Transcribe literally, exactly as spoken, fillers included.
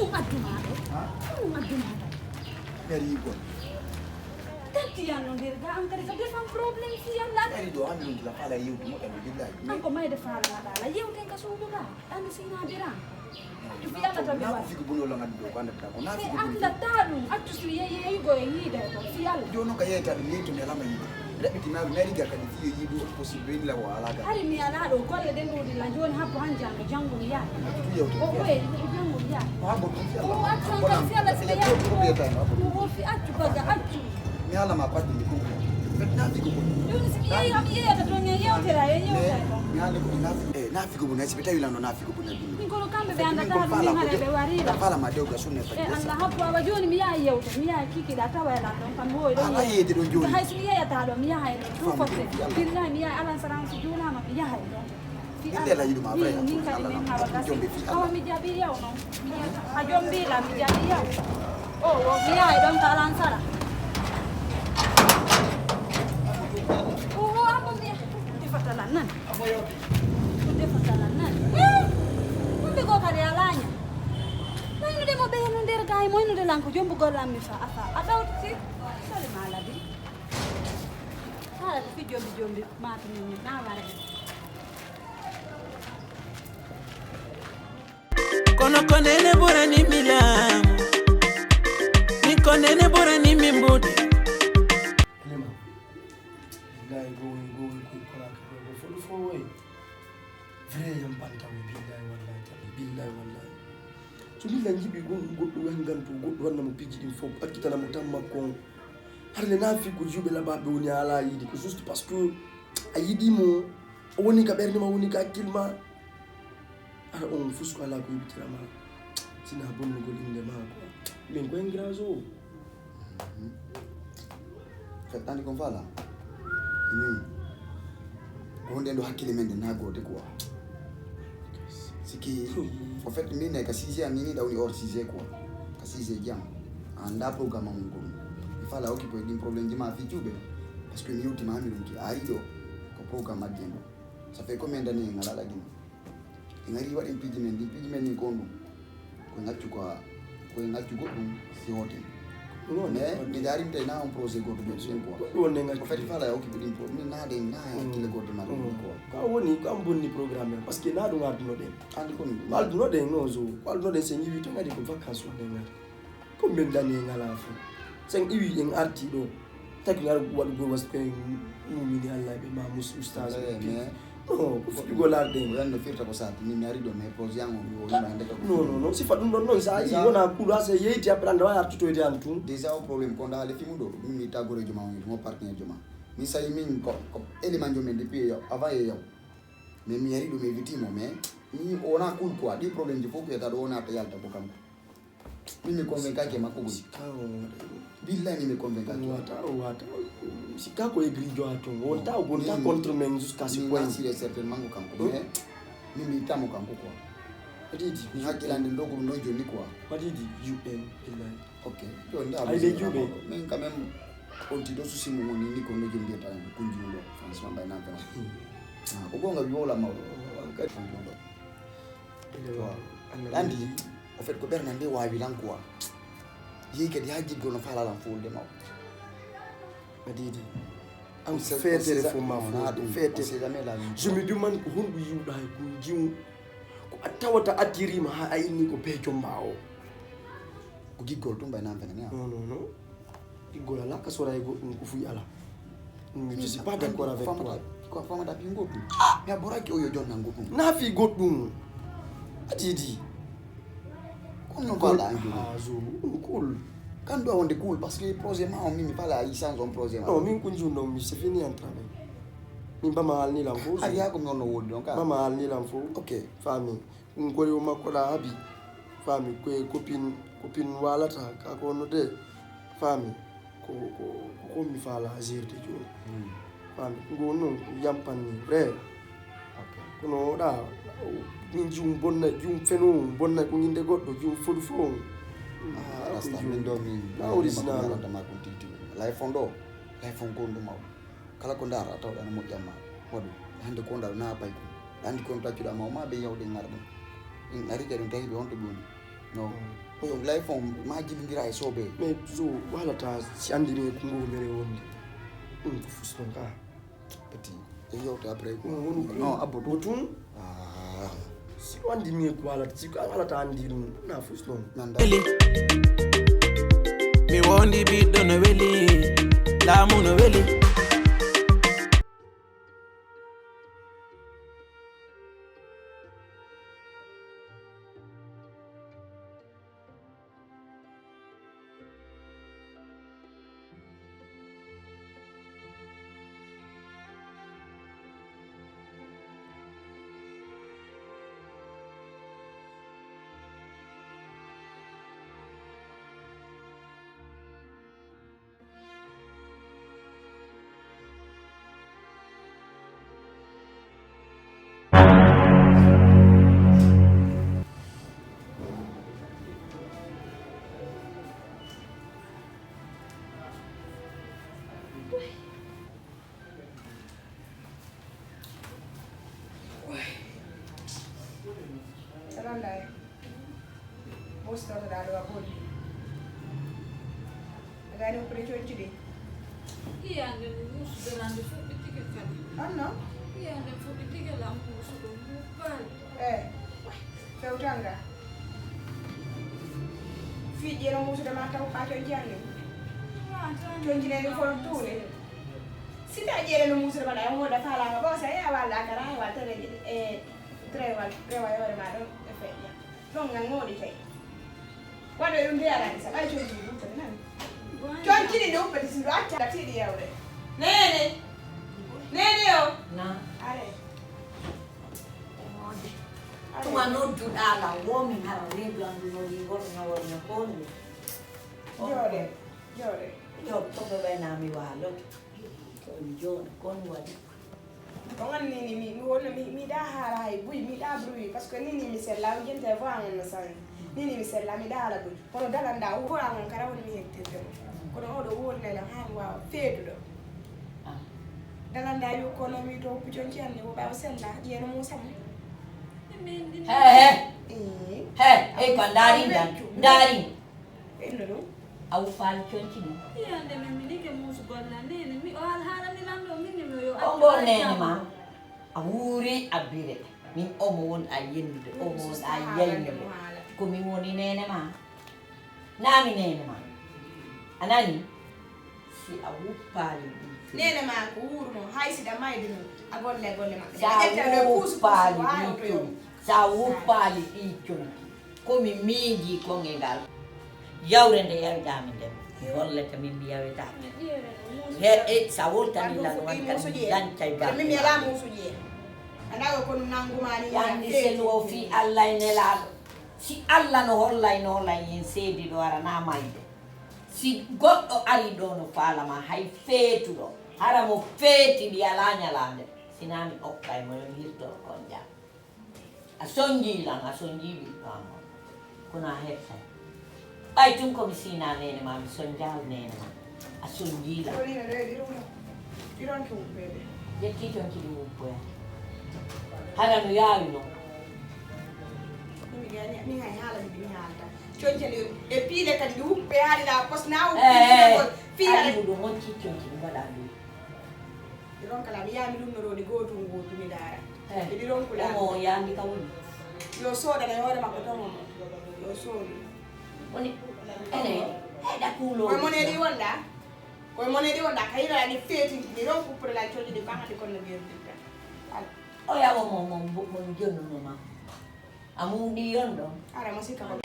Ɗum addu maa ɗo. Ha? Ɗum addu maa ɗo. Yari gol. Tatti yan no nder ga an kadi ka defan problème si yalla. Yari ɗo an ɗum la fala yewtu mo ɗan billahi. An ko mayde fala na ɗala yewten ka suudu ga. An si na bira. Fi Allah tabi wa. Fi ko buno la ngaddo ko anda ta ko na fi ko. Anda ta ɗum accu si yeyi yeyi go e yiide to fi Allah. Jono ka yeyta ɗum yeyto mi alama yiide. Raɓɓitinaaɗo mi ari ga kadi fii yo yiidu possible la o alaa ga. Hari mi alaa ɗo golle ɗen ɗuuɗi la jooni habbo han janngo janngo mi yaha. Ko koye janngo mi yaha. Ko habbo ɗum fi Allah. Ko accu han kadi fi Allah si ɓe yaha. Ko fi accu baga accu. Mi ala ma kwadde mi ko. Bet na fi ko. Jooni si mi yehi am yeyata to mi yewtira e yewtira to. Mi ala ko na fi. Eh na fi ko na si ɓe tawi lan no na fi ko na. Min kono kamɓe ɓe anndataa ɗum min hara ɓe wariira. Fala ma dewga sunne fa. E Allah habbo awa jooni mi yaha yewta mi yaha kikiɗa tawa e lan ɗon kam hoy ɗon. Ala yeede ɗon jooni. Hay si mi yeyata ɗo mi yaha e ɗon ɗum fotte. Billahi mi yaha alan saran si juulama mi yaha e ɗon. Inde la yiɗuma vrai. Min kadi min hawa gasi awa mi jaɓi yaw noon. A jombi la mi jaɓi yaw. O wo mi yaha e ɗon ka alan sara. O wo ambo mi defata lan nan. Ko defata lan nan. Ɗum ɓe goo kadi alaa ñam. Moynude mo ɓeya no nder gaay moynude lan ko jombu golle am mi fa afa a ɗawtiti. Sole ma ladi. Haala ko fi jombi jombi maatu min min na wara en. Kono ko nene ɓurani mi laamu. Min ko nene ɓurani mi mbuuɗi. Lima. Billahi gowon gowon koy kola ka ko fodo fo way. Vrai yam bantam billahi wallahi tabi billahi wallahi. So billahi jibi gon goddo wangan to goddo wanna mo piji din fo akkitana mo tamma kon. Har ne na fi ko jube la babbe woni ala yidi ko juste parce que a yidi mo o woni ka berne ma woni ka kilma. Ara on fus ko ala ko yibitira ma. Sina bonnugol inde ma ko. Min ko en grazo. Feɗɗaande kon faala ini ko hunde ndo hakkille men nde na goote quoi. Siki au fait min ne ka sujet am nini ɗawni or sujet quoi. Ka sujet jam anda programme am ngol mi faala occupé ɗin problème ji ma fi juuɓe. Parce que mi yewtima mi ɗonki ari ɗo ko programme addi en ɗo. Ça fait combien d'années en alala gino? En ari waɗen piiji men ɗin piiji men ni kon ɗum. Ko ngaccu quoi. Ko e ngaccu goɗɗum si hote. Mais mi darimta na on projet goto ɓe sen quoi. Goɗɗum wonde ngaccu. Ko fati fala ya okki ɗin pro min na de na hakkille goto ma ɗum quoi. Ko woni ko am bonni programme en parce que na ɗum arduno ɗen. Andi ko min. Ko arduno ɗen non so ko arduno ɗen sen yiwi to ngadi ko vacances wonde ngadi. Ko min dani en ala fo. Sen iwi en arti ɗo. Taki ngar waɗugol wasu koye mumini Allah ɓe ma mus ustaz ɓe pi. Non ko fuɗɗugol arde en. Wonno firta ko sati min mi ari ɗo mais projet an o mi wonima hande ka. Non non non sifa ɗum ɗon non sa yi wona kulu asa yeyti après anda wawi artutoyde an tun. Déjà o problème ko nda lefi mu ɗo min mi tagorejo ma on mo partenaire jo ma. Min sayi min ko ko élément jo men depuis avant e yaw. Mais mi ari ɗo mi evitimo mais ni o wona kul quoi ɗi problème ji fof ko yetta ɗo wona ta yalta ko kanko. Min mi convaincaki e makko goni. Sika o waɗa ɗum. Billahi min mi convaincaki. O wata o wata. Sika ko egri jo ha ton. Wonta o gonta contre men jusqu'à ce point. Min sûr et certain mango kanko. Mais min mi tamo kanko quoi. Adidi. Mi hakkilande ndogo no joni quoi. Adidi. U N billahi. Ok. Yo nda. Ay be juɓe. Min quand même on ti do souci mo woni ni ko no joni mbiyata en kunjum ɗo franchement bay nan tan. Ko gonga wi wala mawɗo. Kadi kunjum ɗo. Andi au fait ko ɓernde nde wawi lan quoi. Yehi kadi ha jiggo no fala lan fowlude maw. Adidi. An fetere fo ma fo fetere. Je me demande ko honɗum yiwɗa e ko jiw ko a tawata attirima ha a inni ko peejo ma o. Ko giggol tum bay nan fene ne. Non non non. Giggol ala ka sora e goɗɗum ko fuy ala. Je suis pas d'accord avec toi. Ko famata ɓingo ɗum. Mi a boraki o yo jonnango ɗum. Na fi goɗɗum. Adidi. Kono ko ala andu. Ah zo ɗum cool. Kan ɗo wonde cool parce que projet ma on mimi pala yi sans on projet ma. Non min ko jun ɗon mi c'est fini en travail. Min bama halni lam fo. Ari ha ko mi wonno wodi ɗon ka. Bama halni lam fo. Ok. Fami. Ɗum ko yo makko ɗa abi. Fami ko e copine copine walata ka ko no de. Fami. Ko ko ko mi faala gérde jooni. Faami ko ngoo noon ko yampanni vrai. Kono oɗa min jum bonna jum feno bonna ko ñinde goɗɗo jum fodu fo. Rasta min ɗo min na original. Lay fon ɗo lay fon ko ɗum maw kala ko ndar a tawɗa no moƴƴamma waɗu hannde ko ndar na pay ko andi ko on taccuɗa maw ma ɓe yawde ngarɗen in ari kadi on tawi ɓe on to ɓe woni. No. Ko yo life on ma jibindira e sobe. Mais so wala ta si andi ni ko ngo mere wondi. Hmm, ko fus non ka. Petit. E yewta après ko. Non, wonu ko. Non, abbo. Ko tun. Ah. Si ko andi ni ko wala, si ko wala ta andi dum. Na fus non. Nanda. Weli. Mi wondi ɓiɗɗo no weli. Laamu no weli. Salam lay. Bos tawtoɗaa ɗo a bonni. A gani ko de conci de. Iyande musude rande fuɗɗitike kadi. Anno? Iyande fuɗɗitike lam musuɗo mubal. Eh. Fewtanga. Fi ƴeeno musude ma taw ka conci anne. Conci ne ɗum fof tuune. Si ta ƴeele no muusere mbaɗa e hoda falanga bo sa ya wala kara e wal tere e trewal rewa yore ma ɗon e feƴƴa ɗon ngan ngodi tay. Waɗo e ɗum de alani sa ɓay conci ɗum tan nan. Conci ɗi ɗum peti si ɗo acca la tiɗi yawre. Nene. Nene o. Na. Are. Tuma nodduɗa la womi hara redu andu no wi worno worno kondu. Jooɗe. Jooɗe. Jooɗe ko ɓe ɓay nami waloto. Ko mi jooɗo, ko mi waɗi? On anndi ni mi, mi wonno mi, mi yiɗaa haala hay buy, mi yiɗaa bruit, parce que ni ni mi sella, o jente voix on no sanji. Ni ni mi sella, mi yiɗaa haala buy. Kono dalanɗaa, o voix on kala woni mi hettirde mo. Kono oɗo woni neɗɗo haa mi waawa feetuɗo. Ah. Dalanɗaa yo kono mi to pucon ci anndi, o ɓaawa sella, ƴeeno mo samu. He, he. Ii. He, he, ko ndaari ndan, ndaari. Inno ɗum. A wuppaali conci mum. Iyande min mi nike muusugol na nene. Mi o hal haala mi lanɗo min ni mi yo. O ngol nene ma. A wuuri a bire. Min omo won a yennude, omo won a yaynude. Ko min woni nene ma. Naa mi nene ma. A nani? Si a wuppaali ɗi. Nene ma ko wuuru mo hay si da mayde mo. A golle golle ma. Sa wuppaali ɗi conci. Sa wuppaali ɗi conci. Ko mi miijii kon e ngal yawre nde yawiɗaa mi nden, mi hollete min mi yawetaake. He, e, sa woltanii lan woni kadi mi dancay barke. Min mi alaa muusuji e. A nawa ko ɗum nanngumaa ni. Yandi selu o fii Allah e Nelaaɗo. Si Allah no hollay no hollay en seedi ɗo ara naa mayde. Si goɗɗo ari ɗo no faala ma hay feetuɗo, hara mo feeti ɗi alaa ñalaande, si naa mi okkay mo yo mi hirtoro kon jam. A sonjii lan, a sonjii ɓiɗɗo am on. Kono a heɓtay. Ɓay tun ko mi siinaa neene ma, mi sonjaali neene ma. A sonjii lan. Ɗo ni no reeɗi ɗum no. Ɗi ronki wuppeede. Ƴetti conci ɗi wuppoya. Hara no yaawi non. Mi gani, mi hay haala mi ɗi mi haalta. Conci ɗi e piile kadi ɗi wuppe haali la pos na wuppe. Eh, piile. Ari ɗum ɗo mon ci conci ɗum waɗa ɗum. Ɗi ronka la mi yaami ɗum no ɗo ɗi gootum gootum mi daara. Eh, ɗi ronku la. Omo yaandi ka woni. Yo soodana e hoore makko tan omo. Yo soodu. Woni, ene, e da kuulo. Koye mon edi wonda. Koye mon edi wonda. Ka yila ni feti ni ronku pour la choji ni kama ni kono biyo dinta. O ya wo mo, mo, mo, mo jonnu no ma. A muɗi on ɗon. Ara mo sikka ko